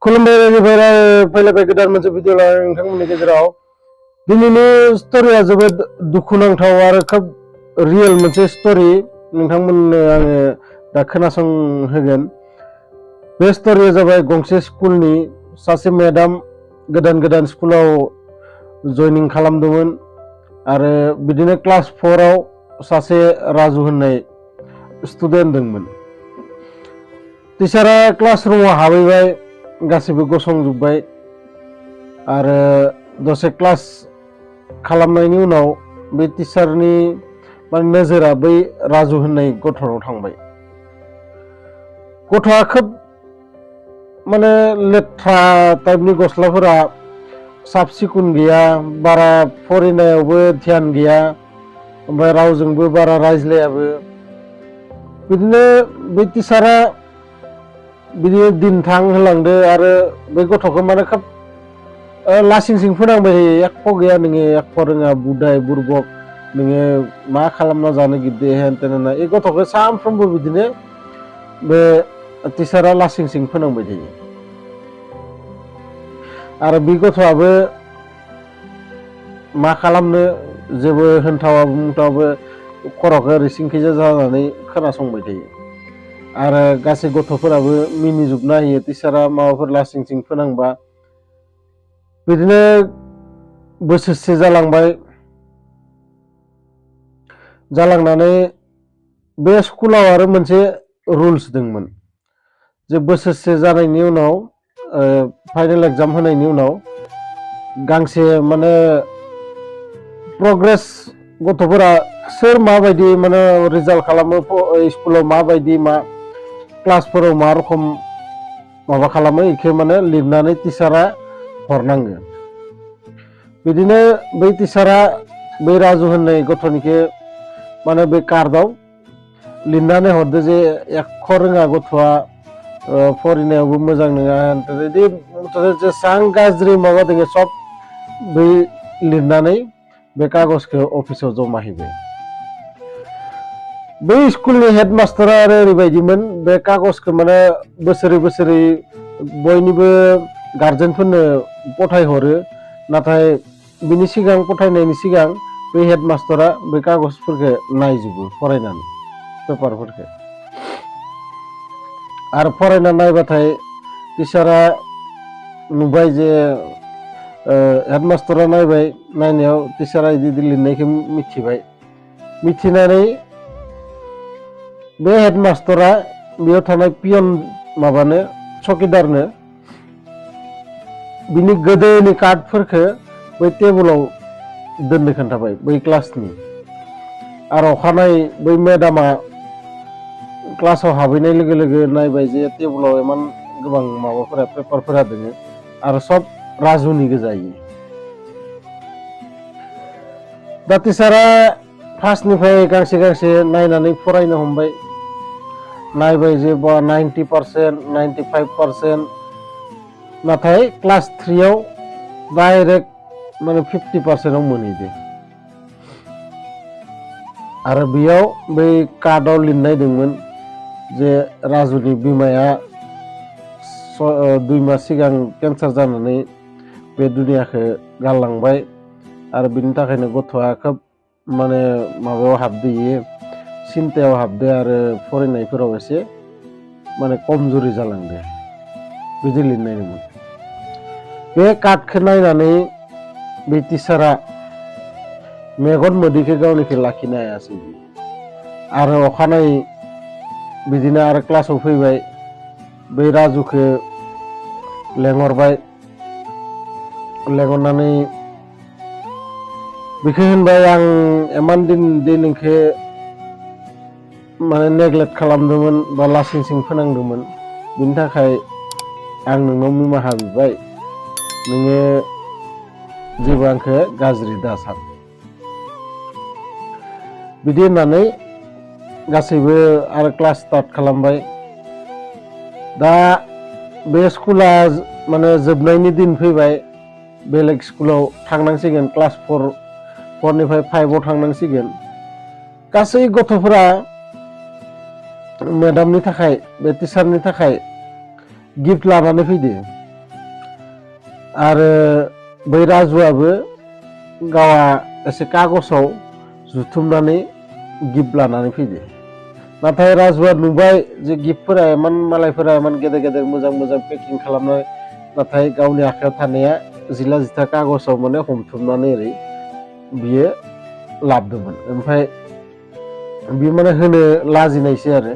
खुलुमबाय फैलायबाय गोदान मोनसे भिडिअ लानानै नोंथांमोननि गेजेराव दिनैनि स्ट'रिया जोबोद दुखुनांथाव आरो खोब रियेल मोनसे स्ट'रि नोंथांमोननो आङो दा खोनासंहोगोन। बे स्ट'रिया जाबाय गंसे स्कुलनि सासे मेडाम गोदान स्कुलाव जयनिं खालामदोंमोन आरो बिदिनो क्लास 4 आव सासे राजु होननाय स्टुडेन्ट दंमोन। टिचारा क्लास रुमाव हाबैबाय, गासिबो गसंजोब्बाय आरो दसे क्लास खालामनायनि उनाव बे टिचारनि नोजोरा बै राजु होननाय गथ'नाव थांबाय। गथ'आ खोब लेथ्रा टाइपनि गस्लाफोरा साफ सिखुन गैया, बारा फरायनायावबो ध्यान गैया, ओमफ्राय रावजोंबो बारा रायज्लायाबो। बिदिनो बे टिचारा बिदिनो दिन थांहोलांदो आरो बे गथ'खौ खोब लासिंसिं फोनांबाय थायो। एख' गैया नोङो, एख' रोङा, बुदाय बुरबक, नोङो मा खालामना जानो गिदे हेन तेन होनना बे गथ'खौ सानफ्रोमबो बिदिनो बे टिचारा लासिंसिं फोनांबाय थायो। आरो बे गथ'आबो मा खालामनो जेबो होनथावाबो मुंथावाबो खर'खौ रिसिंखैजा जानानै खोनासंबाय थायो। आरो गासै गथ'फोराबो मिनिजोबना होयो टिचारा माबाफोर लासिंसिं फोनांबा। बिदिनो बोसोरसे जालांनानै बे स्कुलाव आरो मोनसे रुल्स दंमोन जे बोसोरसे जानायनि उनाव फाइनाल एग्जाम होनायनि उनाव गांसे प्रग्रेस गथ'फोरा सोर माबायदि रिजाल्ट खालामो, स्कुलाव माबायदि मा क्लासफोराव मा रखम माबा खालामो बेखौ लिरनानै टिचारा हरनांगो। बिदिनो बै टिचारा बै राजु होननाय गथ'निखौ बे कार्डआव लिरनानै हरदो जे एख' रोङा गथ'आ, फरायनायावबो मोजां नङा, जेसेबां गाज्रि माबा दङ सब बै लिरनानै बे कागजखौ अफिसाव जमा हैबाय। बै स्कुलनि हेडमास्टारा आरो ओरैबायदिमोन, बे कागजखौ बोसोरै बयनिबो गार्जेनफोरनो फथायहरो, नाथाय बिनि सिगां फथायनायनि सिगां बे हेडमास्टारा बे कागजफोरखौ नायजोबो फरायनानै पेपारफोरखौ। आरो फरायना नायबाथाय टिचारा नुबाय जे हेडमास्टारा नायबाय, नायनायाव टिचारा बिदि लिरनायखौ मिथिनानै बे हेडमास्टारा बेयाव थानाय पियन चकिदारनो बिनि गोदोनि कार्डफोरखौ बै टेबोलाव दोननो खोन्थाबाय बै क्लासनि। आरो अखानायै बै मेडामा क्लासाव हाबहैनाय लोगो लोगो नायबाय जे टेबोलाव इमान गोबां पेपारफोरा दङ आरो सब राजुनि गोजायै। दा टिचारा फार्स्टनिफ्राय गांसे नायनानै फरायनो हमबाय, नायबाय जे 90%, 95%, नाथाय क्लास 3 आव डाइरेक्ट 50% मोनहैदो। आरो बेयाव बै कार्डआव लिरनाय दंमोन जे राजुनि बिमाया 2 मास सिगां केन्सार जानानै बे दुनियाखौ गारलांबाय आरो बिनि थाखायनो गथ'आ खोब माबायाव हाबदो, सिन्थायाव हाबदो आरो फरायनायफोराव एसे कमजुरि जालांदो, बिदि लिरनाय दंमोन। बे कार्डखौ नायनानै बे टिचारा मेगन मोदैखौ गावनिखौ लाखिनो हायासै आरो अखानायै बिदिनो आरो क्लासाव फैबाय, बै राजुखौ लेंहरबाय, लेंहरनानै बेखौ होनबाय, आं इमान दिन नोंखौ नेग्लेक्ट खालामदोंमोन बा लासिंसिं फोनांदोंमोन, बिनि थाखाय आं नोंनाव निमाहा बिबाय, नोङो जेबो आंखौ गाज्रि दासान। बिदि होननानै गासैबो आरो क्लास स्टार्ट खालामबाय। दा बे स्कुला जोबनायनि दिन फैबाय, बेलेग स्कुलाव थांनांसिगोन, क्लास 4निफ्राय 5 आव थांनांसिगोन। गासै गथ'फोरा मेडामनि थाखाय, बे टिचारनि थाखाय गिफ्ट लानानै फैदो। आरो बै राजुआबो गावा एसे कागजाव जुथुमनानै गिफ्ट लानानै फैदो। नाथाय राजुआ नुबाय जे गिफ्टफोरा इमान मालायफोरा इमान गेदेर गेदेर मोजां मोजां पेकिं खालामनाय, नाथाय गावनि आखायाव थानाया जिला जिथा कागजाव माने हमथुमनानै ओरै बियो लाबोदोंमोन। ओमफ्राय बियो माने होनो लाजिनायसै आरो।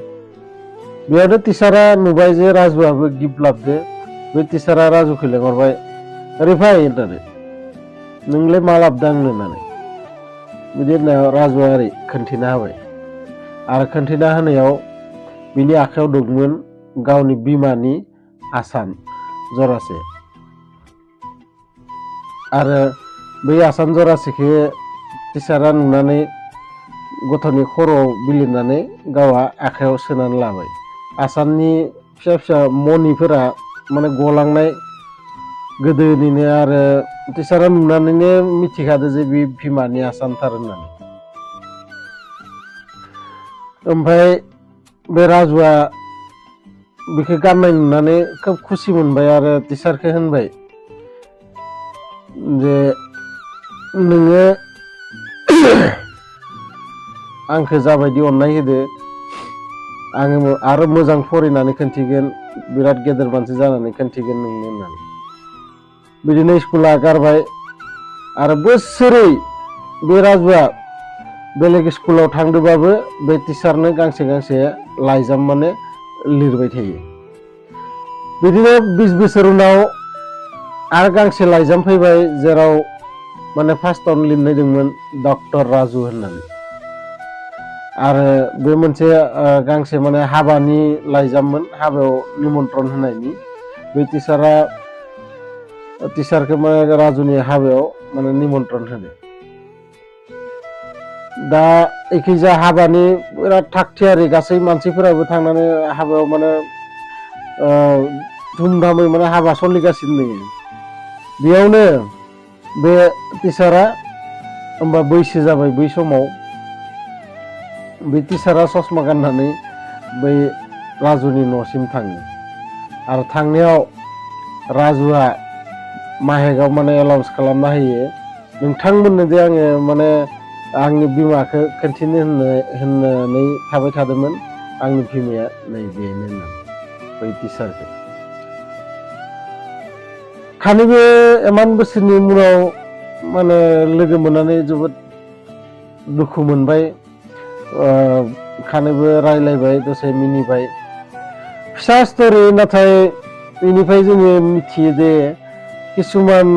बेयावनो टिचारा नुबाय जे राजुआबो गिफ्ट लाबोदो। बे टिचारा राजुखौ लेंहरबाय, ओरै फै होननानै, नोंलाय मा लाबोदों आंनो होननानै। बिदि होननायाव राजुआ ओरै खोन्थिना होबाय आरो खोन्थिना होनायाव बिनि आखायाव दंमोन गावनि बिमानि आसान जरासे। आरो बै आसान जरासेखौ टिचारा नुनानै गथ'नि खर'आव बिलिरनानै गावहा आखायाव सोनानै लाबाय। आसाननि फिसा फिसा मनिफोरा माने गलांनाय गोदोनिनो, आरो टिचारा नुनानैनो मिथिखादो जे बे बिमानि आसानथार होननानै। ओमफ्राय बे राजुआ बेखौ गाननाय नुनानै खोब खुसि मोनबाय आरो टिचारखौ होनबाय जे नोङो आंखौ जाबायदि अननाय होदो, आङो आरो मोजां फरायनानै खोन्थिगोन, बिराद गेदेर मानसि जानानै खोन्थिगोन नोंनो होननानै। बिदिनो स्कुला गारबाय आरो बोसोरै बे राजुआ बेलेग स्कुलाव थांदोंबाबो बे टिचारनो गांसे गांसे लाइजाम माने लिरबाय थायो। बिदिनो 20 बोसोर उनाव आरो गांसे लाइजाम फैबाय, जेराव माने फार्स्टआवनो लिरनाय दंमोन डक्टर राजु होननानै। आरो बे मोनसे गांसे माने हाबानि लाइजाममोन, हाबायाव निमन्त्रन होनायनि। बे टिचारखौ माने राजुनि हाबायाव माने निमन्त्रन होनो। दा एखैजा हाबानि बिराद थागथियारि गासै मानसिफोराबो थांनानै हाबायाव माने धुमधामै माने हाबा सोलिगासिनो दङ। बेयावनो बे टिचारा होमबा बैसो जाबाय। बै समाव बे टिचारा ससमा गाननानै बै राजुनि न'सिम थाङो आरो थांनायाव राजुआ माहेकाव माने एनाउन्स खालामना होयो, नोंथांमोननो जे आङो माने आंनि बिमाखौ खोन्थिनो होननानै थाबाय थादोंमोन, आंनि बिमाया नैबेनो होननानै बै टिचारखौ। खानैबो इमान बोसोरनि उनाव माने लोगो मोननानै जोबोद दुखु मोनबाय। खानैबो रायलायबाय, दसे मिनिबाय। फिसा स्ट'रि, नाथाय बेनिफ्राय जोङो मिथियो जे किसुमान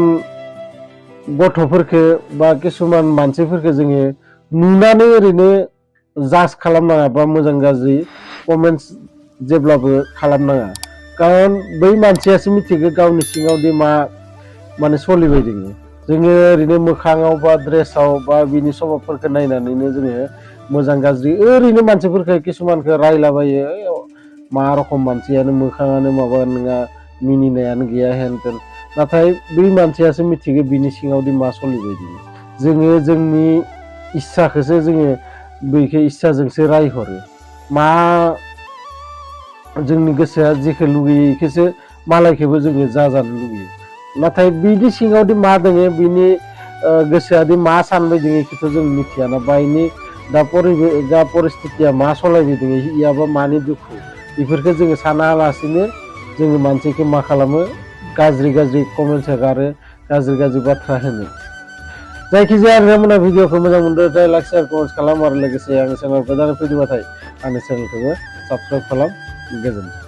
गथ'फोरखौ बा किसुमान मानसिफोरखौ जोङो नुनानै ओरैनो जाज खालामनाङा बा मोजां गाज्रि कमेन्टस जेब्लाबो खालामनाङा। खारन बै मानसियासो मिथिगौ गावनि सिङावदि मा माने सोलिबाय दङ। जोङो ओरैनो मोखाङाव बा ड्रेसाव बा बिनि स्वभाबफोरखौ नायनानैनो जोङो मोजां गाज्रि ओरैनो मानसिफोरखौ किसुमानखौ रायलाबायो, मा रखम मानसियानो, मोखाङानो माबा नङा, मिनिनायानो गैया, हेन तेन। नाथाय बै मानसियासो मिथिगौ बिनि सिङावदि मा सोलिबाय दङ। जोङो जोंनि इस्साखौसो जोङो बैखौ इस्साजोंसो रायहरो, मा जोंनि गोसोआ जेखौ लुगैयो बेखौसो मालायखौबो जोङो जाजानो लुगैयो। नाथाय बिनि सिङावदि मा दङ, बिनि गोसोआदि मा सानबाय दङ, बेखौथ' जों मिथियाना। बायनि दा परिस्थितिया मा सालायबाय दङ, इयाबा मानि दुखु, बेफोरखौ जोङो सानालासिनो जोङो मानसिखौ मा खालामो, गाज्रि गाज्रि कमेन्ट्स हगारो, गाज्रि गाज्रि बाथ्रा होनो। जायखिजाया नोंथांमोना भिडिअखौ मोजां मोनदों लाइक शेयार कमेन्ट खालाम, आरो लोगोसे आंनि चेनेल गोदान फैदोंबाथाय आंनि चेनेलखौबो साबस्क्राइब खालाम। गोजोन्थों।